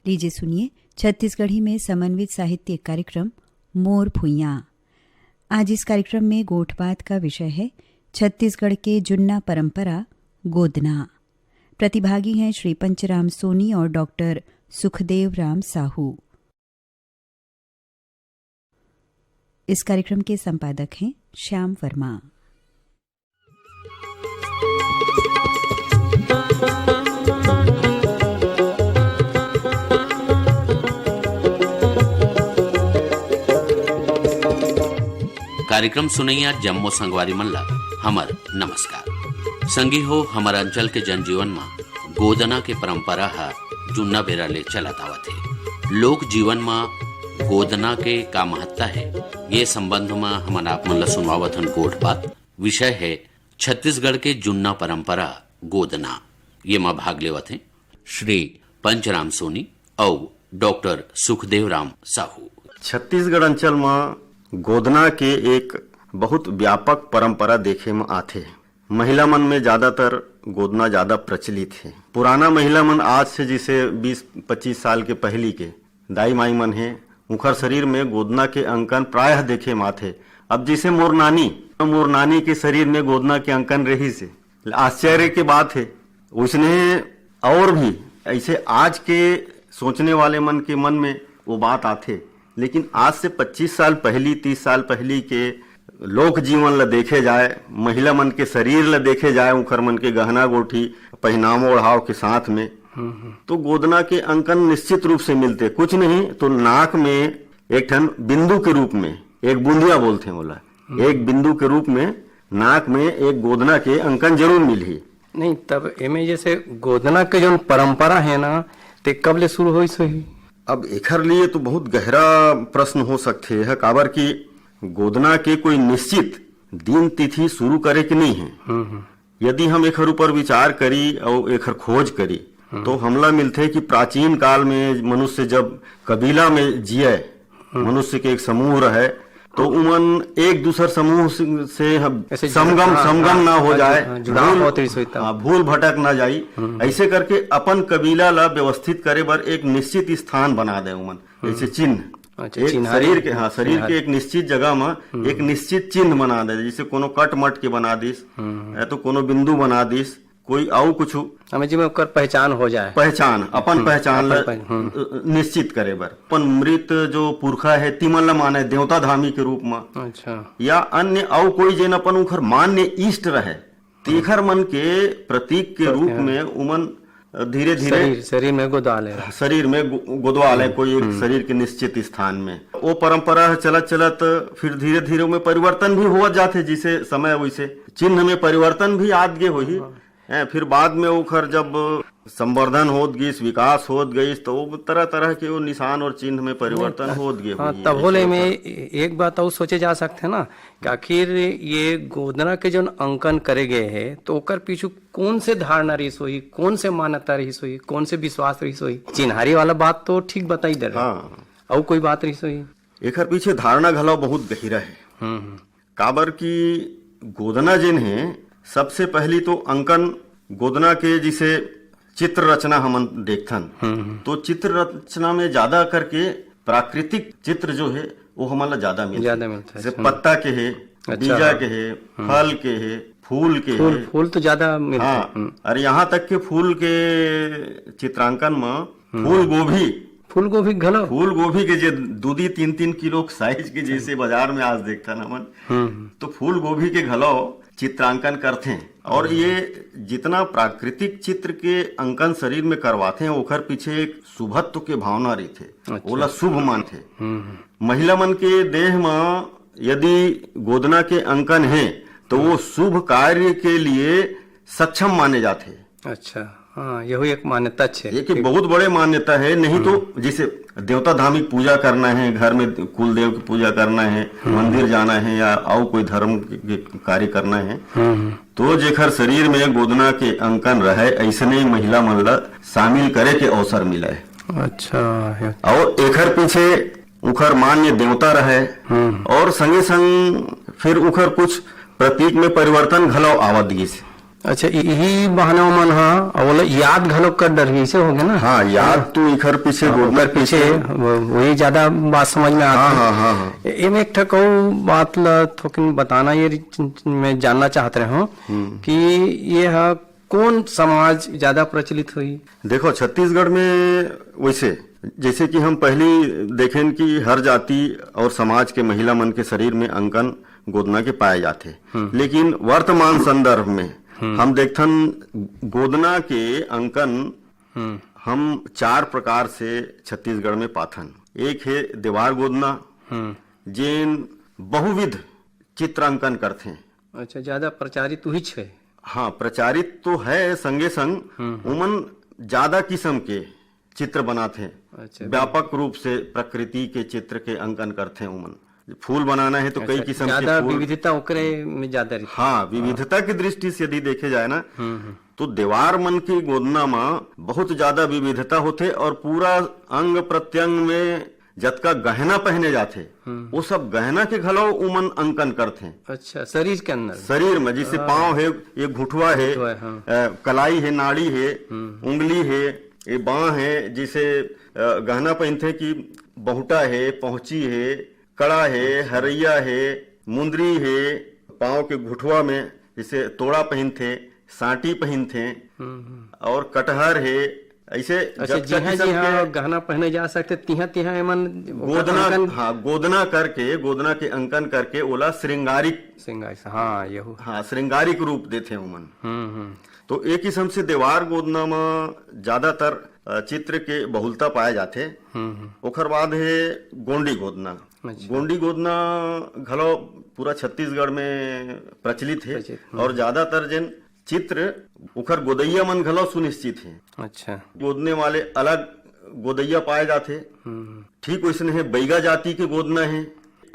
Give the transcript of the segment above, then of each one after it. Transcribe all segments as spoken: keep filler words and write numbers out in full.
लीजिए सुनिए छत्तीसगढ़ी में समन्वित साहित्यिक कार्यक्रम मोर भुइयां। आज इस कार्यक्रम में गोठ बात का विषय है छत्तीसगढ़ के जुन्ना परंपरा गोदना। प्रतिभागी हैं श्री पंचराम सोनी और डॉक्टर सुखदेव राम साहू। इस कार्यक्रम के संपादक हैं श्याम वर्मा। कार्यक्रम सुनैया जम्मो संगवारी मन ला हमर नमस्कार। संगी हो, हमर अंचल के जनजीवन म गोदना के परंपरा ह जुन्ना बेरा ले चलत आवत हे। लोक जीवन म गोदना के का महत्ता हे, ये संबंध म हमन आप मन ला सुनवावत हन गोठ बात। विषय हे छत्तीसगढ़ के जुन्ना परंपरा गोदना। ये म भाग लेवत हे श्री पंचराम सोनी अउ डॉक्टर सुखदेव राम साहू। छत्तीसगढ़ अंचल म गोदना के एक बहुत व्यापक परंपरा देखे म आथे। महिला मन में ज्यादातर गोदना ज्यादा प्रचलित हे। पुराना महिला मन आज से जैसे बीस पच्चीस साल के पहली के दाई माई मन हे, उंखर शरीर में गोदना के अंकन प्रायः देखे म आथे। अब जैसे मोर नानी, मोर नानी के शरीर में गोदना के अंकन रहिस हे, आश्चर्य के बात हे। उसने और भी ऐसे आज के सोचने वाले मन के मन में वो बात आथे, लेकिन आज से पच्चीस साल पहली, तीस साल पहली के लोक जीवन ला देखे जाए, महिला मन के शरीर ला देखे जाए, उखर मन के गहना गोठी, पहनावा ओढ़ाव के साथ में, तो गोदना के अंकन निश्चित रूप से मिलते। कुछ नहीं तो नाक में एक ठन बिंदु के रूप में एक बूंदिया बोलथे ओला, एक बिंदु के रूप में नाक में एक गोदना के अंकन जरूर मिलही। नहीं, तब एमे जैसे गोदना के जोन परंपरा हे ना, ते कब ले शुरू होइस होही? अब एखर लिए तो बहुत गहरा प्रश्न हो सकथे ह, काबर कि गोदना के कोई निश्चित दिन तिथि शुरू करे के नहीं है। यदि हम एखर ऊपर विचार करी अउ एखर खोज करी, तो हमला मिलथे कि प्राचीन काल में मनुष्य जब कबीला में जिए, मनुष्य के एक समूह रहे, तो उमन एक दूसर समूह से, से हम ऐसे संगम, जुड़-, हाँ, संगम हाँ, ना हो हाँ, जाए, हाँ, जुड़ाव भूल, होत रहिस होही तब। हाँ, भूल भटक ना जाई। ऐसे करके अपन कबीला ला व्यवस्थित करे बर एक निश्चित स्थान बना दे उमन, जैसे चिन्ह। अच्छा, एक चिन्हारी। शरीर के, हाँ, शरीर चिन्हारी। के एक निश्चित जगह में एक निश्चित चिन्ह बना दे, जैसे कोनो कट मट के बना दिस, या तो कोनो बिंदु बना दिस, कोई अउ कुछ। हमें जी में ओकर पहचान हो जाए। पहचान, अपन पहचान अपन ला पह-, हम्म। निश्चित करे बर। अपन मृत जो पुरखा है, तिमन ला माने देवता धामी के रूप में। अच्छा। या अन्य अउ कोई जेन अपन उखर मान्य इष्ट रहे, तेखर मन के प्रतीक के रूप में उमन धीरे-धीरे शरीर, शरीर में गोदवा ले। शरीर में गो-, गोदवा ले कोई एक शरीर के निश्चित स्थान में। वो परंपरा ह चलत-चलत फिर धीरे-धीरे ओमे परिवर्तन भी होवत जाथे, जैसे समय वैसे चिन्ह में परिवर्तन भी आत गे होही। हैं, फिर बाद में ओखर जब संवर्धन होत गइस, विकास होत गइस, तो वो तरह-तरह के वो निशान और चिन्ह में परिवर्तन होत गे हाँ, होही। तब होले ऐसे में ओखर ए-, एक बात अउ सोचे जा सकथे ना, कि आखिर ये गोदना के जोन अंकन करे गए हे, तो ओकर पीछू कौन से धारणा रहिस होही, कौन से मान्यता रहिस होही, कौन से विश्वास रहिस होही? चिन्हारी वाला बात तो ठीक बताई दे रहे। हाँ। अउ कोई बात रहिस होही? एखर पीछे धारणा घलो बहुत गहिरा हे। हम्म, हम्म। काबर कि गोदना जेन हे, सबसे पहली तो अंकन गोदना के जिसे चित्र रचना हमन देखथन, हम्म, हम्म। तो चित्र रचना में ज्यादा करके प्राकृतिक चित्र जो हे, वो हमन ला ज्यादा मिलथे। ज्यादा मिलथे, जैसे हम्म। पत्ता के हे, अच्छा। बीजा के हे, हम्म। फल के हे, फूल के फूल, हे। फूल तो ज्यादा मिलथे। हाँ, हम्म। और यहाँ तक के फूल के चित्रांकन में हम्म। फूल गोभी, फूल गोभी घलो। फूल गोभी के जे दू दी तीन तीन किलो साइज के जैसे बाजार में आज देखथन हमन, हम्म। तो फूल गोभी के घलो चित्रांकन करथे। और ये जितना प्राकृतिक चित्र के अंकन शरीर में करवाथे, ओखर पीछे एक शुभत्व के भावना रहिथे, अच्छा। ओला शुभ मानथे। हम्म। महिला मन के देह म यदि गोदना के अंकन हे, तो वो शुभ कार्य के लिए सक्षम माने जाथे। अच्छा, हाँ, यहू एक मान्यता छे। ये कि बहुत बड़े मान्यता है, नहीं तो जैसे देवता धामी के पूजा करना है, घर में कुल देव की पूजा करना है, मंदिर जाना है या अउ कोई धर्म के, के कार्य करना है, हम्म। तो जेखर शरीर में गोदना के अंकन रहे, ऐसने महिला मन ला शामिल करे के अवसर मिले। अच्छा, ये अउ एखर पीछे उखर मान्य देवता रहे हम्म। अउ संगे संग फिर उखर कुछ प्रतीक में परिवर्तन घलो आवत गिस। अच्छा, इ-, इही बहाना मन ह, अउ ओला याद घलो कर डरही, ऐसे हो गया ना? हाँ, याद हाँ। तो इखर पीछे हाँ, गोदना ओकर पीछे पीछे। वो-, वही ज्यादा बात समझ में आथे। हाँ, हाँ, हाँ, हाँ। ए-, एमे एक ठक अउ बात ला थोकिन बताना, ये रि-, मैं जानना चाहत रहे हूँ हम्म। कि ये ह कौन समाज ज्यादा प्रचलित होही? देखो, छत्तीसगढ़ में वैसे, जैसे कि हम पहली देखेन कि हर जाति और समाज के महिला मन के शरीर में अंकन गोदना के पाए जाथे। हम्म। लेकिन वर्तमान संदर्भ में हम्म। हम देखथन गोदना के अंकन हम्म। हम चार प्रकार से छत्तीसगढ़ में पाथन। एक हे देवार गोदना, हम्म। जेन बहुविध चित्रांकन करथे। अच्छा, ज्यादा प्रचारित उहीच हे। हाँ, प्रचारित तो है, संगे संग हम्म। उमन ज्यादा किस्म के चित्र बनाथे। अच्छा, व्यापक रूप से प्रकृति के चित्र के अंकन करथे उमन। फूल बनाना है तो कई अच्छा, किस्म के ज्यादा फूल। विविधता ओकरे में ज्यादा रहिथे। हाँ, हाँ। विविधता की दृष्टि से यदि देखे जाए ना, हम्म, हम्म। तो देवार मन के गोदना म बहुत ज्यादा विविधता होथे और पूरा अंग प्रत्यंग में जतका गहना पहने जाथे, हम्म। वो सब गहना के घलो उमन अंकन करथे। अच्छा, शरीर के अंदर? शरीर में, जैसे हाँ। पाँव हे, ये घुटवा हे, घुटवा हे, हाँ। अ, कलाई हे, नाड़ी हे, हम्म। उंगली हे, ये बाँह हे, जैसे, अ, गहना पहनथे कि बहुटा हे, पहुँची हे, कड़ा हे, अच्छा। हरैया हे, मुंदरी हे, पाँव के घुटवा में जैसे तोड़ा पहिनथे, सांटी पहिनथे हम्म, हम्म। और कटहर हे, ऐसे अच्छा, जतका जिहाँ, किस्म जिहाँ के गहना पहने जा सकथे, तिहाँ, तिहाँ एमन ओकर गोदना, अंकन हाँ, गोदना करके, गोदना के अंकन करके ओला श्रृंगारिक श्रृंगार से, हाँ, यहू। हाँ, श्रृंगारिक रूप देथे ओमन। हम्म, हम्म। तो एक किस्म से देवार गोदना म ज्यादातर, अ, चित्र के बहुलता पाए जाथे। हम्म, हम्म। ओखर बाद हे गोंडी गोदना। अच्छा। गोंडी गोदना घलो पूरा छत्तीसगढ़ में प्रचलित हे प्रचलित, हम्म। और ज्यादातर जेन चित्र उखर गोदैया मन घलो सुनिश्चित हे। अच्छा। गोदने वाले अलग गोदैया पाए जाथे। हम्म। ठीक वैसने हे बैगा जाति के गोदना हे,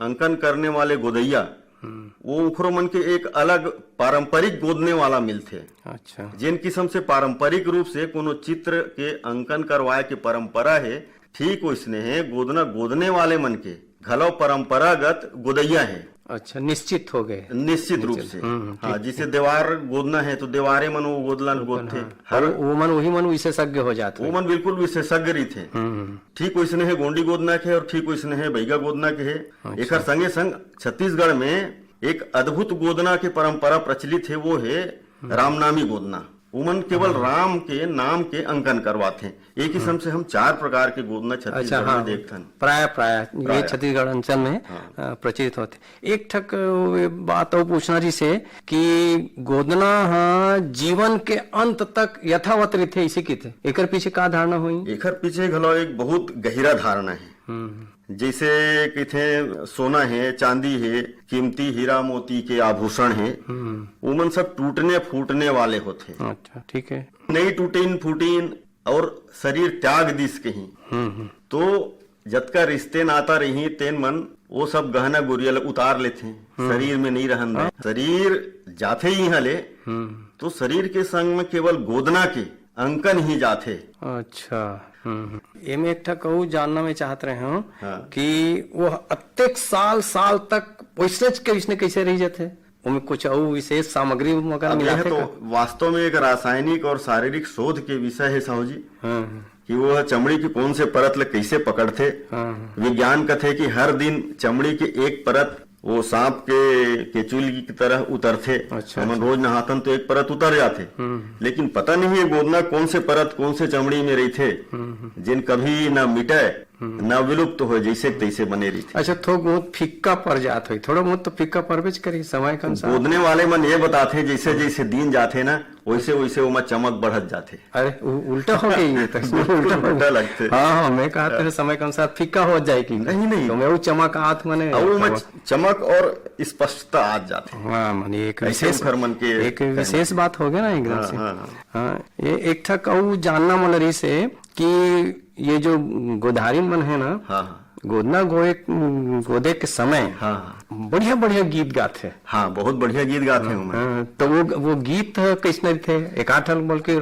अंकन करने वाले गोदैया, हम्म। वो उखरो मन के एक अलग पारंपरिक गोदने वाला मिलथे। अच्छा। जेन किस्म से पारंपरिक रूप से कोनो चित्र के अंकन करवाए के परंपरा हे, ठीक वैसने हे गोदना गोदने वाले मन के घलो परंपरागत गोदैया हे। अच्छा, निश्चित हो गए। निश्चित रूप निश्चित। से। हम्म, हाँ, ठीक, जैसे ठीक। देवार गोदना हे तो देवारे मन वो गोदला ल गोदथे। हाँ। हर और वो मन, वही मन विशेषज्ञ हो जात हे। वो मन बिल्कुल विशेषज्ञ रहिथे। हम्म। ठीक वैसने हे गोंडी गोदना के और ठीक वैसने हे बैगा गोदना के हे। अच्छा। एकर संगे संग छत्तीसगढ़ में एक अद्भुत गोदना के परंपरा प्रचलित हे, वो हे हम्म। रामनामी गोदना। उमन केवल हाँ। राम के नाम के अंकन करवाथे। एक किस्म हाँ। से हम चार प्रकार के गोदना छत्तीसगढ़ अच्छा, में हाँ। देखथन। प्राय, प्राय, ये प्राय। छत्तीसगढ़ अंचल में, हाँ। अ, प्रचलित होथे। एक ठक, अ, बात अउ पूछना रहिस हे कि गोदना ह जीवन के अंत तक यथावत रहिथे, इसे कहिथे। एकर पीछे का धारणा होही? एकर पीछे घलो एक बहुत गहिरा धारणा हे। हम्म। जैसे कहिथे, सोना हे, चांदी हे, कीमती हीरा मोती के आभूषण हे, हम्म। ओमन सब टूटने फूटने वाले होथे। अच्छा, ठीक हे। नइ टूटिन फूटिन और शरीर त्याग दिस कहीं, हम्म, हम्म। तो जतका रिश्ते नाता रही, तेन मन वो सब गहना गुरिया ल उतार लेथे, हम्म। शरीर में नइ रहन दे। हाँ। शरीर जाथे इहाँ ले, हम्म। तो शरीर के संग में केवल गोदना के अंकन ही जाथे। अच्छा, हम्म, हम्म। एमे एक ठक अउ जानना मैं चाहत रहे हूँ हाँ। कि वो अतेक साल, साल तक वैसने के वैसने कैसे रह जाथे? ओमे कुछ अउ विशेष सामग्री वगैरह अब यह मिलाथे तो का? वास्तव में एक रासायनिक और शारीरिक शोध के विषय हे, साहू जी, हाँ, हाँ। कि वो चमड़ी के कौन से परत ले कैसे पकड़थे। हाँ, हाँ। विज्ञान कथे कि हर दिन चमड़ी के एक परत वो सांप के केचुली की तरह उतरथे। अच्छा, हमन अच्छा। रोज नहाथन तो एक परत उतर जाथे, हम्म। लेकिन पता नहीं ये गोदना कौन से परत, कौन से चमड़ी में रहिथे, हम्म, हम्म। जेन कभी ना मिटे, हम्म। ना विलुप्त होए, जैसे के तैसे बने रहिथे। अच्छा, थोक बहुत फिक्का पर जात होही, थोड़ा बहुत तो फिक्का परबेच करही समय के अनुसार। गोदने वाले मन ये बताथे, जैसे जैसे दिन जाथे ना, वैसे वैसे ओमा चमक बढ़त जाथे। अरे, उ-, उल्टा हो गई ये तो। बिल्कुल उल्टा हो उल्टा गई। लगथे। हाँ, हाँ, मैं कहत रहें समय के अनुसार फिक्का हो जाए कि नहीं, नहीं। तो मैं वो चमक आत मने अउ ओमा चमक। चमक और स्पष्टता आ जाथे। हाँ, माने एक ऐसे विशेष, उखर मन के एक कहना विशेष हे। बात हो गया ना एकदम हाँ, से। हाँ, हाँ। हाँ, ये एक ठक अउ जानना मन रहिस हे कि ये जो गोधारिन मन हे ना, हाँ, हाँ। गोदना गोए, गोदे के समय हाँ। बढ़िया बढ़िया गीत गाथे। हाँ, बहुत बढ़िया गीत गाथे ओमन। हाँ, तो वो, वो गीत ह कइसने रहिथे? एक आध ठन बोल के,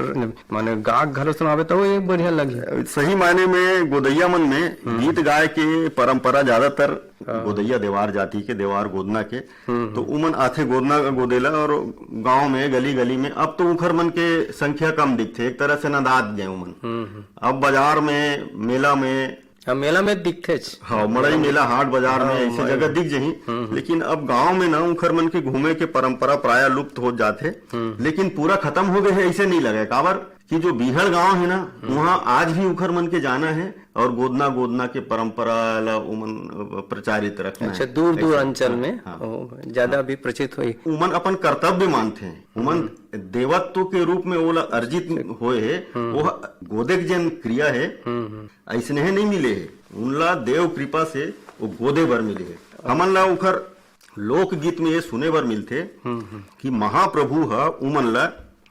माने, गा घलो सुनावे, तो वो ये बढ़िया लगही। सही मायने में गोदैया मन में हम्म। गीत गाए के परंपरा ज्यादातर हाँ। गोदैया देवार जाति के, देवार गोदना के। हम्म, तो हम्म। उमन आथे गोदना गोदे ला, और गांव में, गली गली में, अब तो उखर मन के संख्या कम दिखथे, एक तरह से नंदात गए उमन। हम्म, हम्म। अब बाजार में, मेला में, हाँ, मेला में दिखथेच। हाँ, मड़ई मेला, हाट बाजार में हाँ, ऐसे मड़ई। जगह दिख जही। हम्म, हम्म। लेकिन अब गांव में ना उखर मन के घूमे के परंपरा प्रायः लुप्त हो जाथे। हम्म। लेकिन पूरा खत्म हो गए है, ऐसे नहीं लगे। काबर कि जो बीहड़ गांव है ना, हम्म। वहाँ आज भी उखर मन के जाना है और गोदना, गोदना के परंपरा ला उमन प्रचारित रखना अच्छा, है। दूर दूर ऐसे। अंचल हाँ, में हाँ। ओ, ज्यादा हाँ। भी प्रचलित होई। उमन अपन कर्तव्य मानथे, उमन हम्म। देवत्व के रूप में ओला अर्जित होए हे, हम्म। वो गोदे के जेन क्रिया है, हम्म, हम्म। अइसने नहीं मिले हे, उनला देव कृपा से वो गोदे बर मिले हे। हमन ला उखर लोकगीत में ये सुने बर मिलथे हम्म, हम्म। कि महाप्रभु ह उमन ला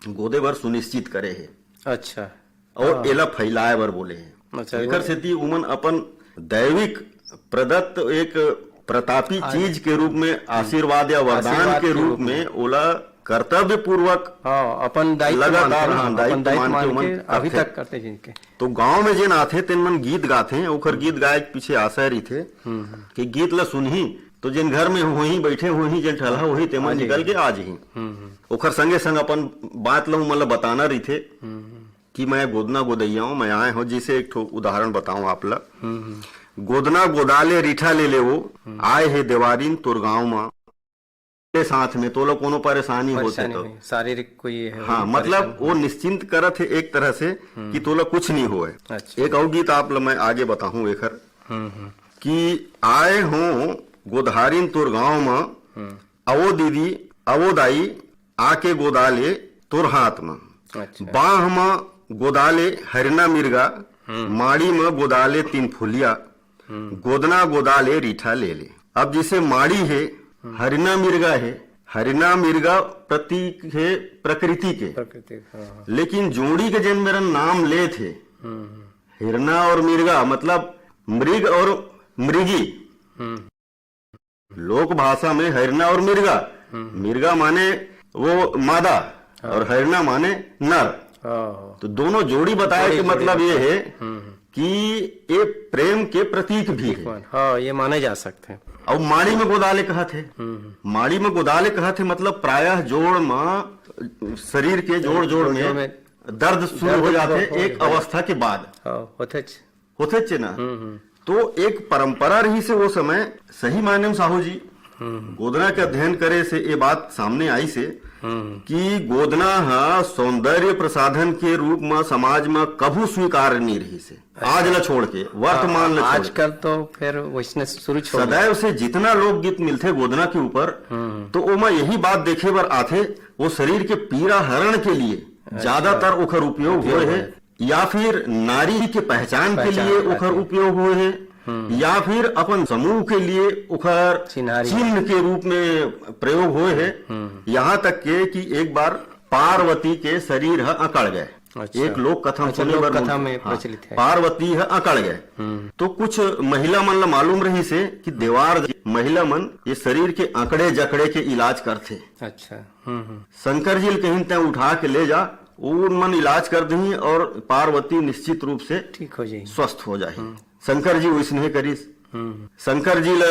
गोदे बर सुनिश्चित करे हे। अच्छा। और हाँ। एला फैलाए बर बोले हे। अच्छा, एकर वो सेती उमन अपन दैविक प्रदत्त एक प्रतापी आज चीज के रूप में, आशीर्वाद या वरदान आशीर्वाद के के रूप रूप में में। ओला कर्तव्य पूर्वक हाँ, अपन दायित्व लगातार, मानथे, हाँ, अपन दायित्व दायित्व मान के मान के उमन अभी करथे। तक करथे जिनके। तो गांव में जेन आथे, तेन मन गीत गाथे, ओखर गीत गाए के पीछे आशय रहिथे हम्म, हम्म। कि गीत ला सुनही, तो जेन घर में होही, बैठे होही, जेन ठलहा होही, तेमन आ जाही। निकल के आ जही। हम्म, हम्म। ओखर संगे संग अपन बात ला उमन ला बताना रहिथे हम्म, हम्म। कि मैं गोदना गोदैया हूँ, मैं आए हूँ। जैसे एक ठो उदाहरण बताऊं आप ला, हम्म, हम्म। गोदना गोदाले रीठा ले ले वो, हम्म। आए हे देवारिन तोर गांव मा। के साथ में तोला कोनो परेशानी होथे परेशानी तो। नहीं, शारीरिक कोई ये है, हाँ, मतलब परेशानी। वो निश्चिंत करत हे एक तरह से हम्म। कि तोला कुछ नहीं होए। अच्छा। एक और गीत आप ल मैं आगे बताहूँ एखर हम्म, हम्म। कि आए हो गोधारिन तोर गांव म, हम्म। अवो दीदी, अवो दाई, आके गोदा ले तोर हाथ म। अच्छा। बाह म गोदा ले हरिना मिर्गा, हम्म। माड़ी म गोदा ले तीन फुलिया, हम्म। गोदना गोदा ले रीठा ले ले। अब जैसे माड़ी हे, हम्म। हरिना मिर्गा हे, हरिना मिर्गा प्रतीक हे प्रकृति के। प्रकृति, हाँ, हाँ। लेकिन जोड़ी के जेन मेरन नाम लेत हे, हम्म, हम्म। हिरना और मिर्गा, मतलब मृग और मृगी। हम्म। लोक भाषा में हरिना और मिर्गा, हम्म। मिर्गा माने वो मादा हाँ। और हरिना माने नर। हाँ। तो दोनों जोड़ी बताए जोड़ी, के जोड़ी मतलब ये बताए। है हम्म। कि ये प्रेम के प्रतीक भी है। हाँ, ये माने जा सकते हैं। और माड़ी में गोदाले कहत है। हम्म। माड़ी में गोदाले कहत है, मतलब प्रायः जोड़ में, शरीर के जोड़, जोड़ जोड़ में में दर्द शुरू दर्द हो जाते हो, एक हो। अवस्था के बाद। हाँ, होथे च। होथे च ना। हम्म, हम्म। तो एक परंपरा रहिसे वो समय, सही मायने में साहू जी, हम्म। गोदना के अध्ययन करे से ये बात सामने आइसे हम्म। कि गोदना ह सौंदर्य प्रसाधन के रूप में समाज में कभू स्वीकार नहीं रहिसे। अच्छा। आज ला छोड़ के, वर्तमान ला हाँ, छोड़ के। आजकल तो फिर वैसने शुरू छोड़ सदैव से जितना लोकगीत मिलथे गोदना के ऊपर, हम्म। तो ओमा यही बात देखे बर आथे, वो शरीर के पीड़ा हरण के लिए अच्छा। ज्यादातर ओखर उपयोग उपयोग होए हे। होए। या फिर नारी के पहचान के पहचान लिए के ओखर लिए। उपयोग होए हे, हम्म। या फिर अपन समूह के लिए ओखर चिन्हारी। चिन्ह के रूप में प्रयोग होए हे। हम्म। यहाँ तक के कि एक बार पार्वती के शरीर ह अकड़ गए। अच्छा। एक लोक कथा अच्छा, सुने लोक बर कथा मिलथे। में हाँ, प्रचलित है। पार्वती ह अकड़ गए। हम्म। तो कुछ महिला मन ला मालूम रहिसे कि देवार महिला मन ये शरीर के अकड़े जकड़े के इलाज करथे। अच्छा। हम्म, हम्म। शंकर जी ल कहिन, "तैं उठा के ले जा, उन मन इलाज कर दही और पार्वती निश्चित रूप से ठीक हो जाही। स्वस्थ हो जाही।" हम्म। शंकर जी वैसने करिस। हम्म। शंकर जी ल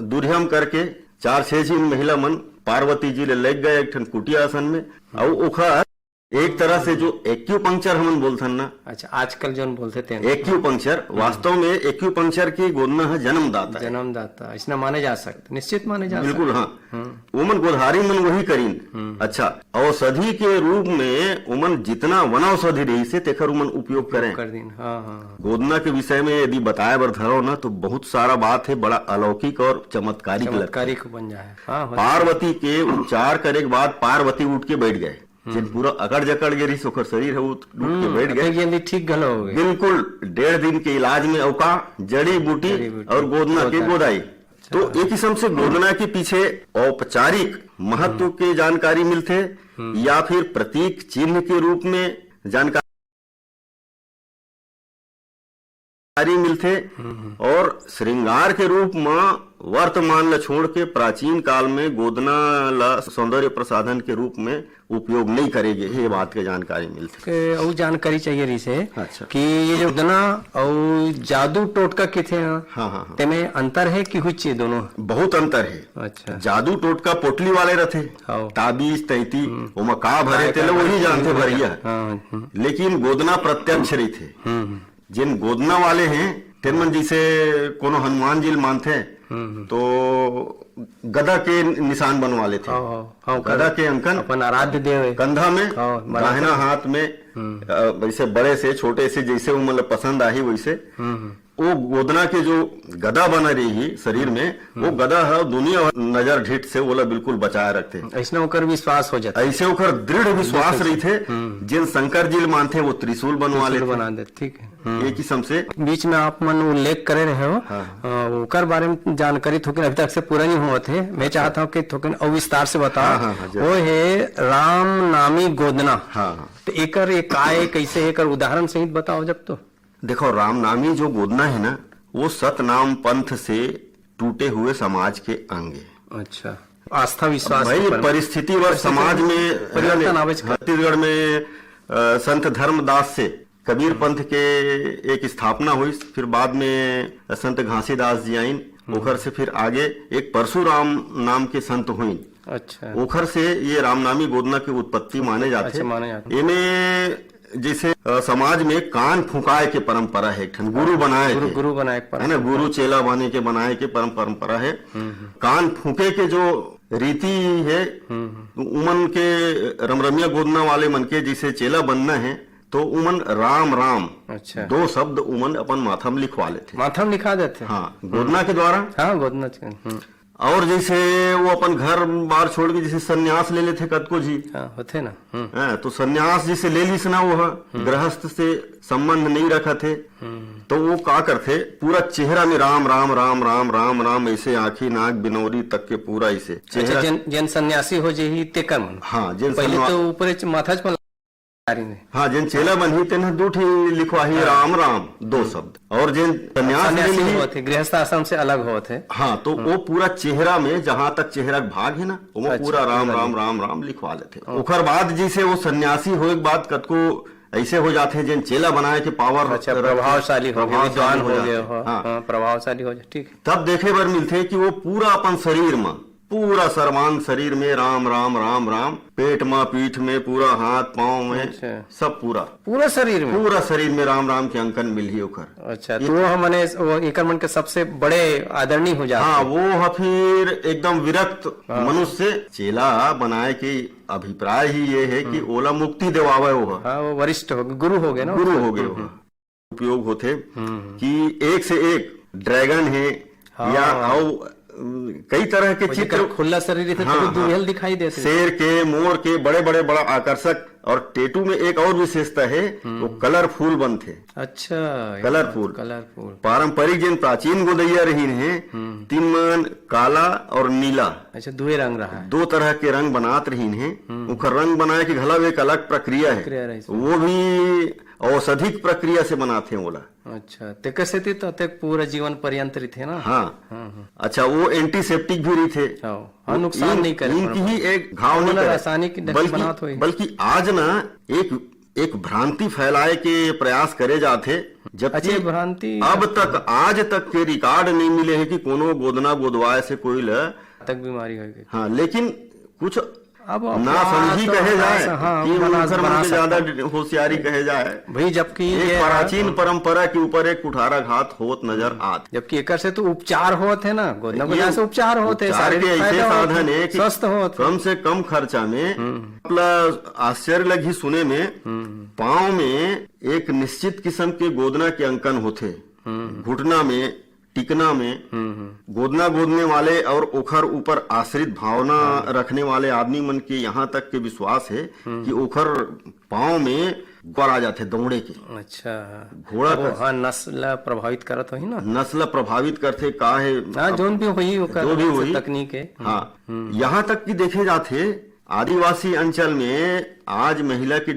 दुरिहा म करके चार छह झिन महिला मन पार्वती जी ल लेग गए एक ठन कुटिया आसन में, अउ ओखर एक तरह से जो एक्यूपंक्चर हमन बोलथन ना। अच्छा, आजकल जोन बोलथे तेन। एक्यूपंक्चर, हम्म। वास्तव में एक्यूपंक्चर के गोदना ह जन्मदाता है। जन्मदाता, ऐसना माने जा सकथे, निश्चित माने जा बिल्कुल, सकथे। हाँ। हम्म। ओमन गोधारी मन वही करिन। हम्म। अच्छा, औषधि के रूप में ओमन जितना वनौषधि रहिसे, तेखर ओमन उपयोग करें। कर दिन, हाँ, हाँ, हाँ। गोदना के विषय में यदि बताए बर धरो ना, तो बहुत सारा बात है, बड़ा अलौकिक और चमत्कारिक लगता है। चमत्कारिक बन जाए। हाँ, होता है। पार्वती के उपचार करे के बाद पार्वती उठ के बैठ गए। हम्म। जेन पूरा अकड़ जकड़ गे रहिस, ओकर शरीर ह, वो उठ के हम्म, बैठ गए। अतेक जल्दी ठीक घलो हो गए। बिल्कुल, डेढ़ दिन के इलाज में अउ का जड़ी बूटी जड़ी बूटी। और गोदना के गोदना। गोदाई। अच्छा। तो एक किस्म से गोदना के पीछे औपचारिक महत्व हम्म। के जानकारी मिलथे हम्म। या फिर प्रतीक चिन्ह के रूप में जानकारी जानकारी मिलथे। और श्रृंगार के रूप म वर्तमान ल छोड़ के प्राचीन काल में गोदना ल सौंदर्य प्रसाधन के रूप में उपयोग नहीं करे गे, ये बात के जानकारी मिलथे। के अउ जानकारी चाहिए रहिसे अच्छा। कि ये जो गोदना अउ जादू टोटका किथे हैं, हाँ, हाँ, हाँ। तेमे अंतर है कि हुच्चे दोनों? बहुत अंतर है। अच्छा। जादू टोटका पोटली वाले रथे, हाँ। ताबीज तैती, ओमा का भरे काय तेला का वही भरे, जानथे भरे। भरिया। हाँ, हम्म। लेकिन गोदना प्रत्यक्ष रहिथे। हम्म, हम्म। जेन गोदना वाले हैं, तेन मन जैसे कोनो हनुमान जी ल मानथे, हम्म, हम्म। तो गदा के निशान बनवा लेथे। हाँ, हाँ, हाँ, गदा ओकर के अंकन अपन आराध्य देव है। कंधा में, हाँ, बना दाहिना के। हाथ में, हम्म। अ, वैसे बड़े से, छोटे से, जैसे वो मतलब पसंद आही वैसे। हम्म, हम्म। वो गोदना के जो गदा बना रही शरीर में, वो गदा ह दुनिया नजर ढिट से ओला बिल्कुल बचाए रखथे। ऐसने ओकर विश्वास हो जाथे। ऐसे ओकर दृढ़ विश्वास विश्वास। रहिथे, हम्म। जेन शंकर जी ल मानथे, वो त्रिशूल बनवा त्रिशूल लेथे। बना देथे, ठीक है। हम्म। ये किस्म से। बीच में आप मन उल्लेख करे रहे हो, हाँ। अ, ओकर बारे में जानकारी थोकिन अभी तक से पूरा नहीं होवत है। मैं अच्छा। चाहता हूँ कि थोकिन अउ विस्तार से बताओ। हाँ, हाँ, हाँ, जरूर। वो है राम नामी गोदना। हाँ, हाँ। तो एकर ये का है, कैसे है, एकर उदाहरण सहित बताओ जब तो। देखो, रामनामी जो गोदना है ना, वो सतनाम पंथ से टूटे हुए समाज के अंग है। अच्छा, आस्था विश्वास भाई, के पर-, परिस्थितिति व परिस्थिति समाज में में परिवर्तन है ना, आवे च-, छत्तीसगढ़ में, अ, संत धर्मदास से कबीर पंथ के एक स्थापना हुई, फिर बाद में संत घासीदास जी आइन, हम्म। ओखर से फिर आगे एक परशुराम नाम के संत हुइन। अच्छा। ओखर से ये रामनामी गोदना की उत्पत्ति माने जाथे। अच्छा, माने जाथे। एमे जैसे, अ, समाज में कान फुकाए के परंपरा है, एक ठन गुरु बनाए गुरु, के, गुरु बनाए के है ना, परंपरा। गुरु चेला बने के बनाए के परम-, परंपरा है। हम्म, हम्म। कान फूके के जो रीति है, हम्म, हम्म। उमन के रमरमिया गोदना वाले मन के जैसे चेला बनना है, तो उमन राम राम अच्छा। दो शब्द उमन अपन माथा में लिखवा लेथे। माथा में लिखा देथे। हाँ, गोदना के द्वारा। हाँ, गोदना के, हम्म। और जैसे वो अपन घर बार छोड़ के जैसे संन्यास ले लेथे कतको जी। हाँ, होथे ना। हम्म। हाँ, तो संन्यास जैसे ले लिस ना वो ह, हम्म। गृहस्थ से संबंध नहीं रखत हे, हम्म। तो वो का करथे, पूरा चेहरा में राम, राम, राम, राम, राम, राम, ऐसे आँखी, नाक, बिनौरी तक के पूरा ऐसे अच्छा, चेहरा। जेन, जेन संन्यासी हो जेही तेकर मन। हाँ, जेन पहले सन्या- तो ऊपर च-, माथा च हाँ, जेन चेला बनही, तेन ह दू ठी लिखवाही, हाँ। राम, राम, दो हम्म। शब्द। और जेन संन्यास संन्यासी लेही, होत हे, गृहस्थ आश्रम से अलग होत हे। हाँ, तो हम्म। वो पूरा चेहरा में, जहाँ तक चेहरा के भाग है ना, वो अच्छा, पूरा राम, पूरा राम, जी। राम, राम लिखवा लेथे। ओके। ओकर बाद जैसे वो संन्यासी होए के बाद कतको ऐसे हो जाथे, जेन चेला बनाए के पावर अच्छा, रखथे, प्रभावशाली हो गए, प्रभावशाली विद्वान हो हो जाथे। गए हो, हाँ। हाँ, प्रभावशाली हो जाए, ठीक। तब देखे बर मिलथे कि वो पूरा अपन शरीर म पूरा सर्वांग शरीर में राम, राम, राम, राम, पेट म, पीठ में, पूरा हाथ, पाँव में, अच्छा। सब पूरा। पूरा शरीर में? पूरा शरीर में राम, राम के अंकन मिलही ओकर। अच्छा, ये तो वो हमने, वो एकर मन के सबसे बड़े आदरणीय हो जाते हाँ, हैं। वो ह फिर एकदम विरक्त हाँ। मनुष्य चेला बनाए के अभिप्राय ही ये है कि हम्म। ओला मुक्ति देवावे वो ह। हाँ, वो वरिष्ठ हो गए, गुरु हो गए ना? गुरु हो गए हम्म, वो ह। हम्म। उपयोग होथे हम्म, हम्म। कि एक से एक ड्रैगन हे हाँ। या अउ, अम, कई तरह के वो जेकर चित्र खुला शरीर रहिथे, हाँ, तभी हाँ। दुहेल दिखाई देथे। शेर के, मोर के, बड़े-बड़े, बड़ा आकर्षक। और tattoo में एक और विशेषता हे, हम्म। वो colourful बनथे। अच्छा, colourful। Colourful। पारंपरिक जेन प्राचीन गोदइया रहिन हे, हम्म। तिन मन काला और नीला। अच्छा, दुए रंग रहा है। दो तरह के रंग बनात रहिन हे। हम्म। ओकर रंग बनाए के घला एक अलग प्रक्रिया हे। प्रक्रिया रहिस। वो भी औषधिक प्रक्रिया से बनाथे ओला। अच्छा, तेकर सेती तो अतेक पूरा जीवन पर्यंत रहिथे ना? हाँ। हाँ, हाँ। अच्छा, वो antiseptic भी रहिथे। हाँ, हाँ, वो नुकसान ink, नहीं करे ink पर ही एक घाव नहीं ओला करे। रासायनिक दवाई बल्कि, बनात होही। बल्कि आज ना एक, एक भ्रांति फैलाए के प्रयास करे जाथे, जबकि अच्छा, ये भ्रांति अब तक, आज तक के record नहीं मिले हे कि कोनो गोदना गोदवाए से कोई ल तक बीमारी होय गई। हाँ, लेकिन कुछ अब ना अपवाद समझी तो कहे ना जाए स-, हाँ, कि बना, उनकर बना मन से सकता ज्यादा है। होशियारी कहे जाए। भाई, जबकि एक ये प्राचीन हाँ। परंपरा के ऊपर एक कुठाराघात होत नजर आत। जबकि एकर से तो उपचार होत हे ना, गोदना ये गोदना से उपचार होत हे, उपचार शारीरिक के ऐसे फायदा होत साधन हे। हे कि स्वस्थ होत हे। कम से कम खर्चा में हम्म। मतलब आश्चर्य लगही सुने में, हम्म। पाँव में एक निश्चित किस्म के गोदना के अंकन होथे, हम्म। घुटना में, टिकना में हम्म, हम्म। गोदना गोदने वाले और ओखर ऊपर आश्रित भावना हाँ। रखने वाले आदमी मन के यहाँ तक के विश्वास हे हम्म। कि ओखर पाँव में ग्वार आ जाथे दौड़े के। अच्छा। घोड़ा वो, का हाँ, नस ला प्रभावित करत होही ना? नस ला प्रभावित करथे, का हे? हाँ, अब जोन भी होही, ओकर जो भी से होही। तकनीक हे। हाँ। हम्म। यहाँ तक कि देखे जाथे, आदिवासी अंचल में आज महिला की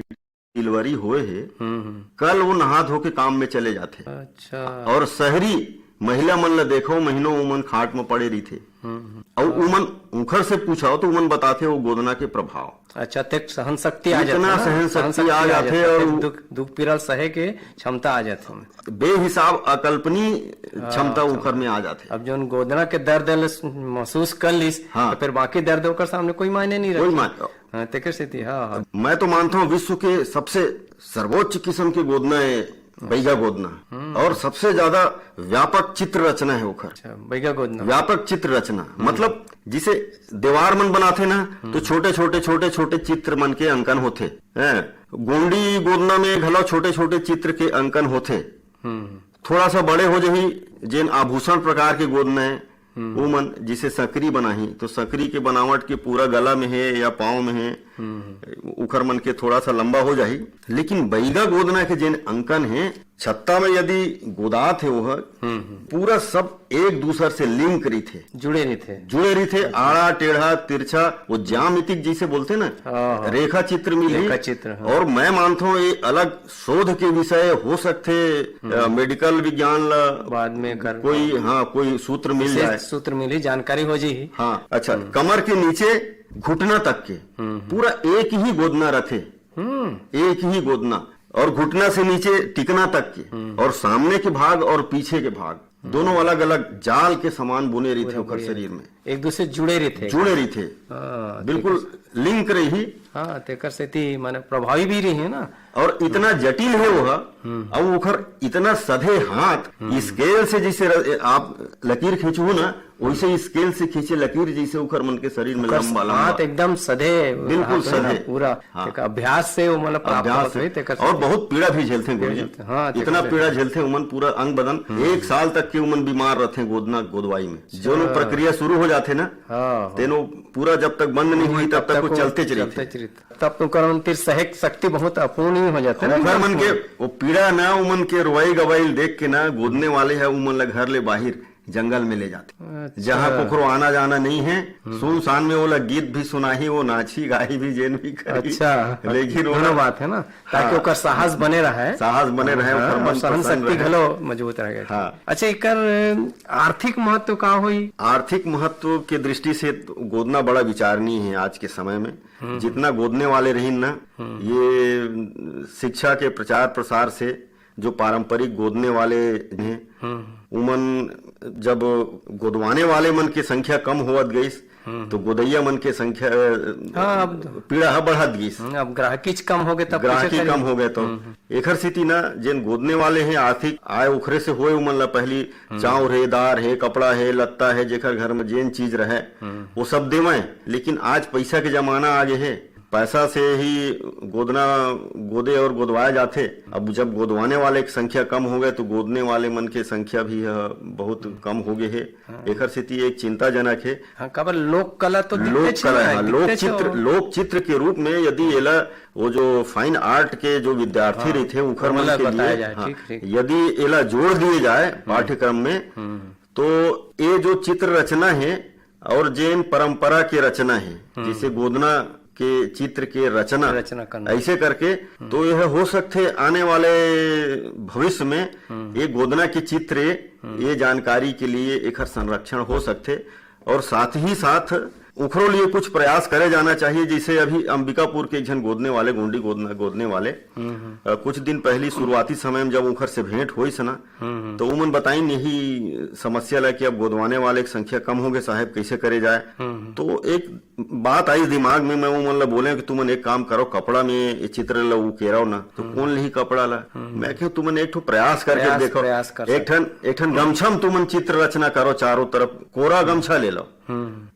डिलीवरी होए हे, हम्म हम्म। कल वो नहा धो के काम में चले जाथे। अच्छा। और शहरी महिला मन ला देखो, महीनों उमन खाट में पड़े रहिथे। हम्म हम्म। अउ उमन उखर से पूछाओ तो उमन बताथे वो गोदना के प्रभाव। अच्छा, तेक सहन शक्ति आ जाथे इतना ना? सहन शक्ति आ जाथे और दुख, दुख पीड़ा सहे के क्षमता आ जाथे। बेहिसाब अकल्पनीय क्षमता अच्छा। उखर में आ जाथे। अब जोन गोदना के दर्द ल महसूस कर लिस, हाँ। तो फिर बाकी दर्द ओकर सामने कोई मायने नहीं कोई रखे। मायने हाँ, तेकर सेती, हाँ, हाँ। मैं तो मानता हूँ विश्व के सबसे सर्वोच्च किस्म के गोदना है बैगा गोदना, और सबसे ज्यादा व्यापक चित्र रचना है ओखर। अच्छा, बैगा गोदना। व्यापक चित्र रचना मतलब जिसे दीवार मन बनाथे ना, तो छोटे छोटे छोटे छोटे चित्र मन के अंकन होथे। हैं, गोंडी गोदना में घलो छोटे छोटे चित्र के अंकन होथे। हम्म। थोड़ा सा बड़े हो जाही, जेन आभूषण प्रकार के गोदना है, वो मन जिसे सकरी बनाही, तो सकरी के बनावट के पूरा गला में है या पाँव में है, उखर मन के थोड़ा सा लंबा हो जाही। लेकिन बैगा गोदना के जेन अंकन है, छत्ता में यदि गोदात है, वो पूरा सब एक दूसर से लिंक रहिथे, जुड़े रहिथे। जुड़े रहिथे, आड़ा टेढ़ा तिरछा, वो ज्यामितिक जिसे बोलथे ना, हाँ, हाँ। रेखा चित्र मिलही। रेखा चित्र, हाँ। और मैं मानथों ये अलग शोध के विषय हो सकथे, अ, मेडिकल विज्ञान ला बाद में कर कोई, हाँ, कोई सूत्र मिल जाए। विशेष सूत्र मिली, जानकारी हो जाही। हाँ, अच्छा, कमर के नीचे घुटना तक के पूरा एक ही गोदना रथे, हम्म। एक ही गोदना, और घुटना से नीचे टिकना तक के, और सामने के भाग और पीछे के भाग दोनों अलग अलग जाल के समान बुने रहिथे ओकर शरीर में, एक दूसरे जुड़े रहिथे। जुड़े रहिथे, हाँ, बिल्कुल लिंक रही। हाँ, तेकर सेती माने प्रभावी भी रही है ना। और इतना जटिल है वो, अब ओखर इतना सधे हाथ, स्केल से जैसे र-, आप लकीर खींचू ना, वैसे स्केल से खींचे लकीर जैसे ओखर मन के शरीर में लंबा लंबा। हाथ एकदम सधे, बिल्कुल हाथ है ना, सधे। पूरा हाँ। एक अभ्यास से वो मतलब प्राप्त अभ्यास होत से। होई, तेकर और से। बहुत पीड़ा भी झेलते हैं गुरुजी। झेलते हैं, हाँ, इतना तेकर पीड़ा झेलते हैं उमन, पूरा अंग बदन एक साल तक के उमन बीमार रहते हैं गोदना गोदवाई में। जो लोग प्रक्रिया शुरू हो जाते ना, हाँ, हाँ। तेनो पूरा जब तक बंद नहीं हुई तब तक वो चलते चलते चलते। चलते। तब तो ओकर मन तीर सहक शक्ति बहुत अपूर्ण ही हो जाते ना। ओखर मन के वो पीड़ा ना, उमन के रोवाई गवाई देख के ना, गोदने वाले है उमन ला घर ले बाहर जंगल में ले जाते, अच्छा। जहाँ कोखरो आना जाना नहीं है। सुनसान में वो ला गीत भी सुनाही, वो नाची गाही भी, जेन भी करी। अच्छा। लेकिन वो दोनों बात है ना, ताकि हाँ। ओकर साहस बने रहे। साहस बने रहे, हाँ, ओकर और मन सहन प्रसन्न शक्ति रहे। घलो मजबूत रहे। हाँ। अच्छा, एकर आर्थिक महत्व का होई? आर्थिक महत्व के दृष्टि से तो गोदना बड़ा विचारणीय है आज के समय में। जितना गोदने वाले रहिन ना, ये शिक्षा के प्रचार प्रसार से जो पारंपरिक गोदने वाले हैं, उमन जब गोदवाने वाले मन की संख्या कम होवत गईस, तो गोदैया मन के संख्या, हाँ, अब पीड़ा ह बढ़त गईस। हम्म, अब ग्राहकीच कम हो गए तब ग्राहकी कैसे कम करें? हो गए तो एखर सेती ना, जेन गोदने वाले हैं, आर्थिक आय ओखरे से होए, उमन ला पहली चाउर हे, दार हे, कपड़ा हे, लत्ता हे, जेकर घर में जेन चीज रहे, वो सब देवय। लेकिन आज पैसा के जमाना आ गए हे, पैसा से ही गोदना, गोदे और गोदवाया जाथे। अब जब गोदवाने वाले की संख्या कम हो गए तो गोदने वाले मन के संख्या भी ह बहुत कम हो गए हे। एखर सेती एक चिंताजनक हे। हाँ, काबर लोक कला तो लोक दिखते छे कला ना, है, लोक दिखते छे चित्र, वो। लोक चित्र के रूप में यदि एला वो जो फाइन आर्ट के जो विद्यार्थी रहिथे उखर मन ओला के बताया लिए, जाए, हाँ, ठीक, ठीक। यदि एला जोड़ दिए जाए पाठ्यक्रम में, तो ये जो चित्र रचना है और जेन परंपरा के रचना है, जैसे गोदना के चित्र के रचना, रचना करना। ऐसे करके, तो यह हो सकते आने वाले भविष्य में ये गोदना के चित्र ये जानकारी के लिए एकर संरक्षण हो सकते। और साथ ही साथ उखरो लिए कुछ प्रयास करे जाना चाहिए। जैसे अभी अंबिकापुर के एक झन गोदने वाले, गोंडी गोदना, गोदने वाले, अ, कुछ दिन पहली शुरुआती समय में जब उखर से भेंट होइस ना, तो उमन बताइन यही समस्या ला कि अब गोदवाने वाले की संख्या कम हो गए साहेब, कैसे करे जाए। तो एक बात आई दिमाग में, मैं उमन ला बोले कि तुमन एक काम करो, कपड़ा में ये चित्र ला उकेरव ना, तो कौन लिही कपड़ा ला? मैं कहे तुमन एक ठो प्रयास करके प्रयास, देखो, प्रयास कर एक ठन एक ठन गमछा में तुमन चित्र रचना करो, चारों तरफ कोरा गमछा ले लो।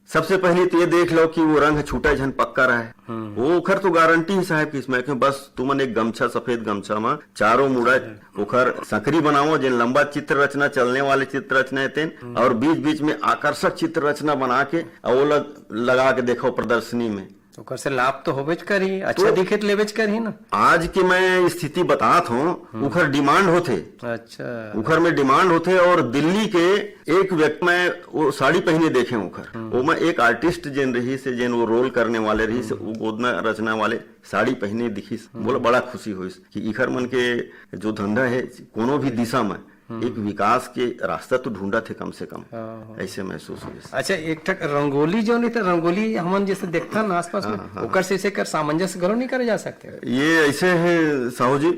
सबसे पहले तो ये देख लो कि वो रंग छूटा झन पक्का रहे। वो ओखर तो गारंटी ही साहेब कि इसमें कि बस तुमन एक गमछा, सफेद गमछा में चारों मुड़ा ओखर सकरी बनाओ, जेन लंबा चित्र रचना, चलने वाले चित्र रचना है तेन, और बीच बीच में आकर्षक चित्र रचना बना के और ओला लगा के देखो प्रदर्शनी में। ओकर से लाभ तो होबेच करही, अच्छा तो दिखे त लेबेच करही ना। आज के मैं स्थिति बतात हूँ, हम्म। उखर डिमांड होथे। अच्छा। उखर में डिमांड होथे और दिल्ली के एक व्यक्ति मैं वो साड़ी पहिने देखे उखर। हम्म। वो मैं एक आर्टिस्ट जेन रहिस, जेन वो रोल करने वाले रहिस, हम्म। वो गोदना रचना वाले साड़ी पहिने दिखिस। हम्म। बोला बड़ा खुशी होइस कि इखर मन के जो धंधा है कोनो भी दिशा में हम्म। एक विकास के रास्ता तो ढूंढत हे कम से कम, हाँ, हाँ। ऐसे महसूस होइस। अच्छा, एक ठक रंगोली जो नहीं था, रंगोली हमन जैसे देखथन आसपास में, हाँ, हाँ। ओकर से इसे कर सामंजस्य घलो नहीं करे जा सकते? ये ऐसे है साहू जी,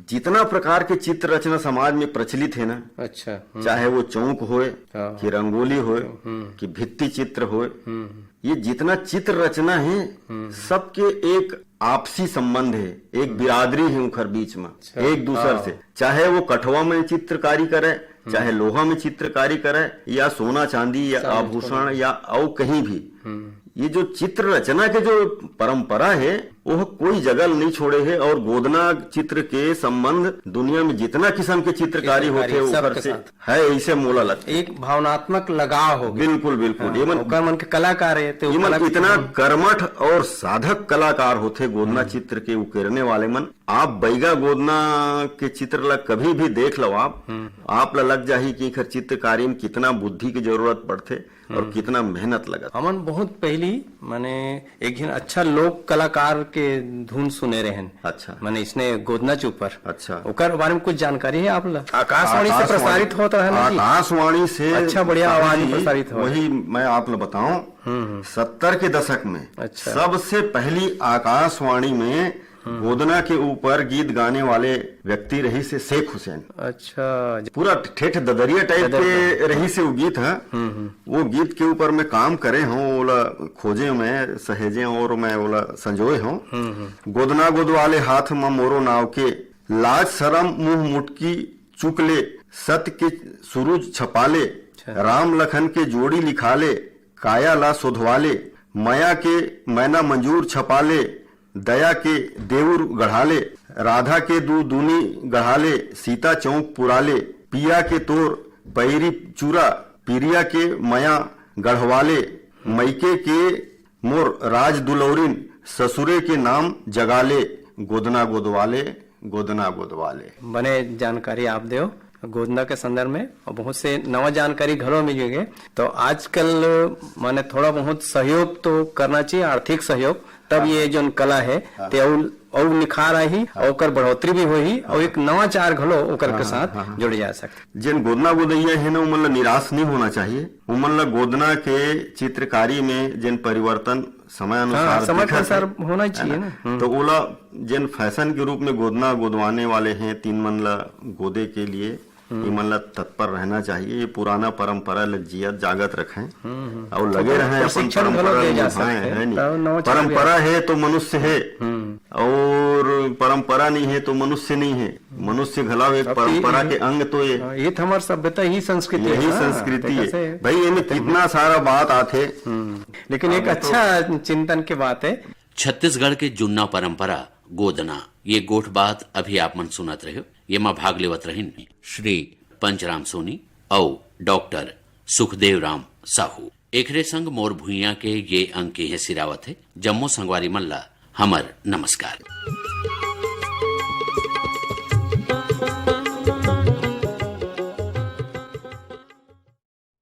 जितना प्रकार के चित्र रचना समाज में प्रचलित है ना, अच्छा, हम्म। चाहे वो चौक होए हाँ। कि रंगोली होए हम्म। कि भित्ति चित्र होए, हम्म। ये जितना चित्र रचना है, हम्म। सबके एक आपसी संबंध है, एक हम्म। बिरादरी है उखर बीच में, अच्छा। एक दूसर हाँ। से, चाहे वो कठवा में चित्रकारी करे, हम्म। चाहे लोहा में चित्रकारी करे, या सोना चांदी या चांदी, आभूषण सोना। या अउ कहीं भी। हम्म। ये जो चित्र रचना के जो परंपरा है, वो कोई जगह नहीं छोड़े है और गोदना चित्र के संबंध दुनिया में जितना किस्म के चित्रकारी चित्रकारी होथे, सबके ओकर से साथ। है, ऐसे मोला लगथे। एक भावनात्मक लगाव हो गया। बिल्कुल, बिल्कुल। हाँ, ये मन, ओकर मन के कलाकार है, तो ये मन कला-, इतना हम्म। कर्मठ और साधक कलाकार होथे गोदना हम्म। चित्र के उकेरने वाले मन। आप बैगा गोदना के चित्र ला कभी भी देख लो आप, हम्म। आप ला लग जाही कि एकर चित्रकारी में कितना बुद्धि की जरूरत पड़थे और हम्म। कितना मेहनत लगत। हमन बहुत पहली, माने, एक झन अच्छा लोक कलाकार के धुन सुने रहेन। अच्छा। माने, इसने गोदना चौक पर। अच्छा। ओकर बारे में कुछ जानकारी है आप ला? आकाशवाणी से आकाशवाणी, प्रसारित होत रहे ना जी? आकाशवाणी से अच्छा, बढ़िया आवाज में जी, प्रसारित हो। वही मैं आप ला बताऊं, हम्म, हम्म। सत्तर के दशक में अच्छा। सबसे पहली आकाशवाणी में हम्म। गोदना के ऊपर गीत गाने वाले व्यक्ति रहिस हे शेख हुसैन। अच्छा। पूरा ठेठ ददरिया टाइप ददरिया। के रहिस हे वो गीत ह। हम्म, हम्म। वो गीत के ऊपर मैं काम करे हूँ, ओला खोजे मैं, सहेजे और मैं ओला संजोए हूँ। हम्म, हम्म। गोदना गोदवाले हाथ म मोरो नाव के, लाज सरम मुंह मुटकी चुक ले, सत के सुरुज छपा ले, अच्छा। राम लखन के जोड़ी लिखा ले, काया ला सोधवा ले, मया के मैना मंजूर छपा ले, दया के देउर गढ़ा ले, राधा के दू दूनी गढ़ा ले, सीता चौक पुरा ले, पिया के तोर पैरी चूरा, पिरिया के मया गढ़वा ले, मइके के मोर राज दुलौरिन, ससुरे के नाम जगा ले, गोदना गोदवा ले, गोदना गोदवा ले। बने जानकारी आप देव गोदना के संदर्भ में, और बहुत से नवा जानकारी घलो मिल गए। तो आजकल माने थोड़ा बहुत सहयोग तो करना चाहिए, आर्थिक सहयोग, तब हाँ। ये जोन कला है, हाँ। ते अउ, अउ निखार आही, हाँ। और ओकर बढ़ोतरी भी होही, और हाँ। एक नवाचार घलो ओकर हाँ, के हाँ, साथ हाँ, हाँ। जोड़े जा सकथे। जेन गोदना गोदैया है ना, उमन ला निराश नहीं होना चाहिए। उमन ला गोदना के चित्रकारी में जेन परिवर्तन समय अनुसार हाँ, समय के दिखत अनुसार हे, होना ही है चाहिए ना? ना? हम्म। तो ओला जेन फैशन के रूप में गोदना गोदवाने वाले हैं, तीन मन ला गोदे के लिए, हम्म। इमन ला तत्पर रहना चाहिए। ये पुराना परंपरा ला जियत जागत रखें हम्म, हम्म। और तो लगे रहें अपन प्रशिक्षण घलो परंपरा दे जा निभाएं, सकते हैं। है नहीं? तो नवाचार भी परंपरा है तो मनुष्य है हम्म। और परंपरा नहीं है तो मनुष्य नहीं है। मनुष्य घलाव एक अब परंपरा ये, के अंग तो ये। हाँ, ये तो हमार सभ्यता ही संस्कृति यही है ना, संस्कृति तेकर है। से भाई, एमे कितना सारा बात आथे। हम्म, लेकिन एक अब तो अच्छा चिंतन के बात है। छत्तीसगढ़ के जुन्ना परंपरा गोदना, ये गोठ बात अभी आप मन सुनत रहे हो। ये मा भाग लेवत रहिन श्री पंचराम सोनी अउ डॉक्टर सुखदेव राम साहू। एकरे संग मोर भुइयां के ये अंक इहें सिरावत हे। जम्मो संगवारी मन ला हमर नमस्कार।